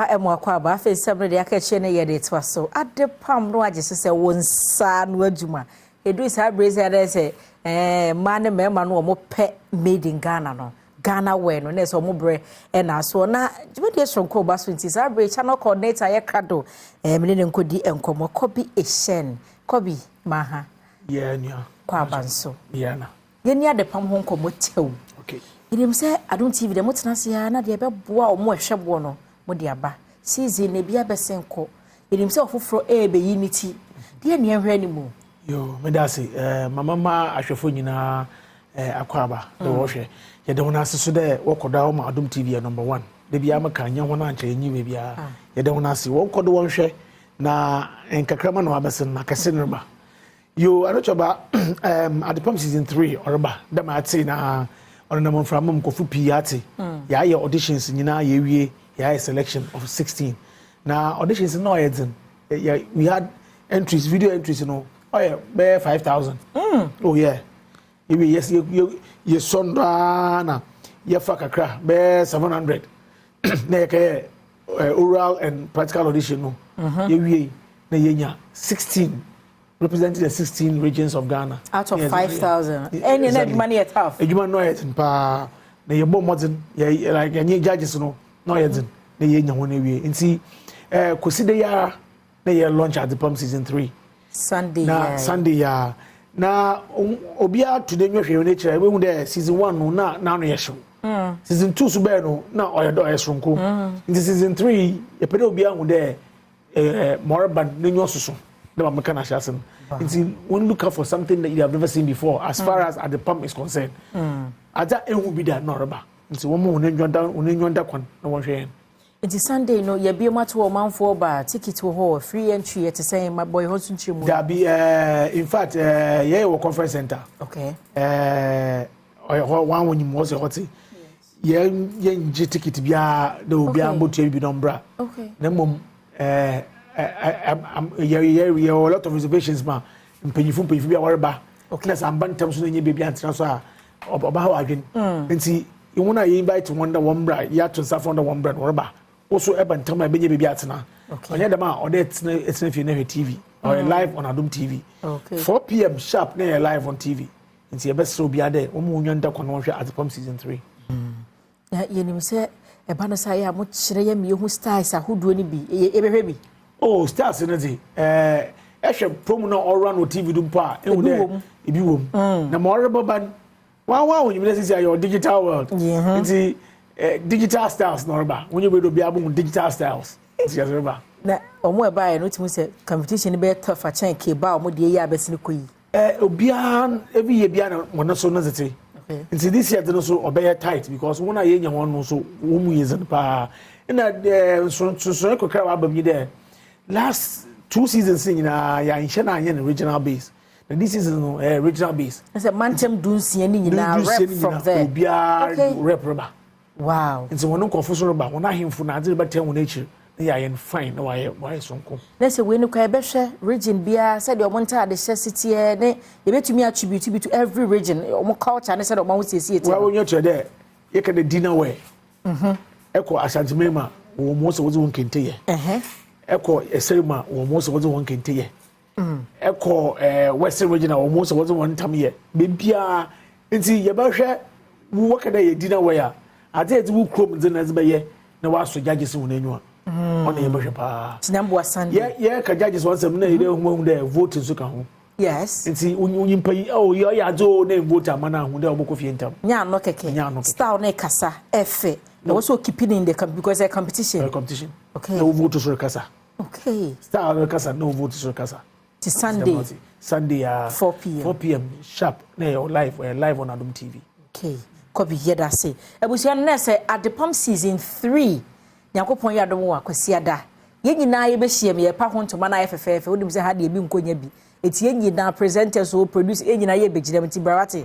Ɛmo akɔ aba. Afei nsɛm no deɛ aka akyire no yɛde toa so. Adepam no agye so sɛ wo nsa no adwuma ɛduru saa berɛ sɛ adɛ sɛ mmaa ne mmarima no wɔn pɛ made in Ghana no, Ghana wear no, na ɛsɛ wɔn berɛ ɛna soɔ na dwumadie soronko ba so. Nti saa berɛ channel coordinator yɛ krado mene ne nkɔdi nkɔmmɔ. Kɔbi Ehyɛn Kɔbi Maha. Yɛ nua. Kɔ aba nso. Yɛ na. Yɛni adepam ho nkɔmmɔ tew. Yɛnim sɛ Adom TV deɛ, motena ase a na deɛ ɛbɛboa ɔmo ɛhwɛ boɔ no mode aba. Season na ebi abɛsen kɔ, yɛnim sɛ ɔfoforɔ ɛɛbɛyi ne ti deɛ nea ɛhwɛ anim. Yo, meda ase. Mama ma ahwɛfo nyinaa akɔ aba dɛ wɔhwɛ. Yɛde wɔn ase so dɛ wɔkɔ do a wɔma Adom TV yɛ number one. De biara meka nyɛ wɔn ankyɛ yɛnyi wɔ biara. Yɛde wɔn ase wɔnkɔ do wɔnhwɛ na nkakrama na wabɛsen na kɛse no reba. Yo, anotwaba Adepam season 3 ɔreba dɛm ate na ɔnenam mframa mu nkɔfo pii ate. Yɛayɛ auditions nyinaa, yɛwie, yɛayɛ selection of 16 na auditions no ɔyɛ dzen. We had entries, video entries no ɔyɛ bɛyɛ 5,000. Oh yeah, yɛwie yɛ yɛsɔ no daa na yɛfa kakra bɛyɛ 700 na yɛkɛyɛ oral and practical audition no. Yɛwie na yɛnya 16 representing the 16 regions of Ghana. Out of 5,000. Ɛne na adwuma no yɛ tough. Adwuma no yɛ den paa na yɛbɔ mmɔden yɛ like yɛnyɛ judges no na ɔyɛ den na yɛnya wɔn awie. Nti kòsi de yara na yɛ launch Adepam season 3. Sunday. Na Sunday yaa na obiara to de nhwɛ hwɛ n'akyerɛ ebi hu dɛ season 1 no na n'ano yɛ hyew. Season 2 so bɛyɛ no na ɔyɛ dɛ ɔyɛ soronko. Nti season 3 yɛpɛ dɛ obiara hu dɛ mɔreba n'enyi ɔsoso dɛ ma meka na ahyɛ ase no. Nti wɔn look out for something that you have never seen before as far as Adepam is concerned. Adza ehu bi da na ɔreba, nti wɔn mu wɔn enyi da kwan na wɔn hwɛ yɛn. Nti Sunday no yɛbie mu ato ɔmanfoɔ ba, ticket wɔ hɔ, free entry, yɛte sɛn? Ma bɔ yɛ hɔ nso nkyerɛ mu. Dabi, in fact yɛyɛ wɔ conference center. Ɔyɛ hɔ wɔn a wɔnyim wɔ sɛ hɔ te yɛn yɛn gye ticket biara na obiara mbɔtua bi na ɔmbra. Na mmom yɛ yɛ yɛ wɔ lot of reservations ma mpanyinfo bi a wɔreba na sɛ amba ntɛm so na nye beebi antena so a ɔba ha wɔ adwene. Nti wɔn a yɛ invite wɔn dɛ wɔn bra, yɛato nsa fɔn dɛ wɔn bra na wɔreba woso ɛba ntɛm a ɛbɛnya beebi atena. Ɔnyɛ dɛm a ɔde ɛtena fie na hwɛ TV. Ɔyɛ live on Adom TV. 4 p.m. sharp na yɛ live on TV. Nti yɛbɛsrɛ obiara dɛ wɔn mu nwa nda kwan na wɔhwɛ Adepam season 3. Na yɛnim sɛ ɛba no sa yɛ a mokyerɛ yɛ mmiɛhu styles ahodoɔ no bi, yɛbɛhwɛ bi. Oh, styles no de ɛhwɛ promo na ɔrun wɔ TV do mpo a ehu dɛ ebi wɔ mu na ma ɔrebɔ ba no wɔn a wɔnyim dɛ sisi ayɛ digital world. Nti digital styles na ɔreba. Wɔn nyɛ bɛ do obiara bɔ mu digital styles nti yɛ reba. Na ɔmo ɛbaayɛ no tumi sɛ competition bɛyɛ tough akyɛn keba a ɔmo deɛ yɛ abɛsi no kɔ yi. Obiara ebi yɛ biara na wɔn so no tete. Nti this year de no so ɔbɛyɛ tight because wɔn a yɛnya wɔn no so wɔn mu yɛ dzen paa. Ɛna nsonsonoe kakra waba mu yi dɛ last two seasons nyinaa yɛanhyɛ no anyɛ no regional base, na this season no regional base. Sɛ mantam 16 ne nyinaa rep from there. Obiara rep reba. Nti wɔn nkɔfo so reba, wɔn ahemfo na adze rebɛtɛn wɔn akyiri na yɛayɛ no fine na wɔayɛ sonko. Na sɛ wei no kora yɛbɛhwɛ region biara sɛdeɛ ɔmo ntaade hyɛ siteɛ ne yɛbɛtumi attribute bi to every region, ɔmo culture ne sɛdeɛ ɔmo ahosiesie te. Wɔn nyɛ kyerɛ dɛ yɛka de dinner wear ɛkɔ Asanteman mu a, wɔn mo sɛ wɔdze wɔn kente yɛ. Ɛkɔ ɛsɛrɛ mu a, wɔn mo sɛ wɔdze wɔn kente yɛ. Ɛkɔ Western Region a, wɔn mo sɛ wɔdze wɔn ntam yɛ beebiara. Nti yɛbɛhwɛ wɔka dɛ yɛ dinner wear a, adze yɛdze wo kurom dze na ɛdze bɛyɛ na wɔasɔ judges wɔn anyiwa, ɔna yɛbɛhwɛ paa. Tinamboa Sunday. Yɛ yɛka judges wɔn nsɛm na yɛde ehu dɛ vote nso ka ho. Nti onyimpa yi ɔwɔ yɛ ɔyɛ adze o na vote ama na ahu dɛ ɔbɛkɔ fie ntam. Nya ano kɛkɛ. Nya ano kɛkɛ. Style ne kasa ɛfɛ na wɔsɔ keeping in the because ɛ competition. Ɛ competition. Na wo vote so kasa. Style no kasa na wo vote so kasa. Ti Sunday. Sunday a. 4 p.m. 4 p.m. sharp na yɛ live, ɔyɛ live on Adom TV. Okay, kɔbi, yɛda ase. Abusua no, na sɛ Adepam season 3, Nyankopɔn yɛ adom wɔ Akwasiada, yɛn nyinaa yɛbɛhyia mu, yɛpa ho ntoma no ayɛ fɛfɛɛfɛ. Wonim sɛ ha deɛ bi nkɔnya bi, ɛti yɛn nyinaa, presenters o, produce, yɛn nyinaa yɛbɛgyina mu. Nti brawate.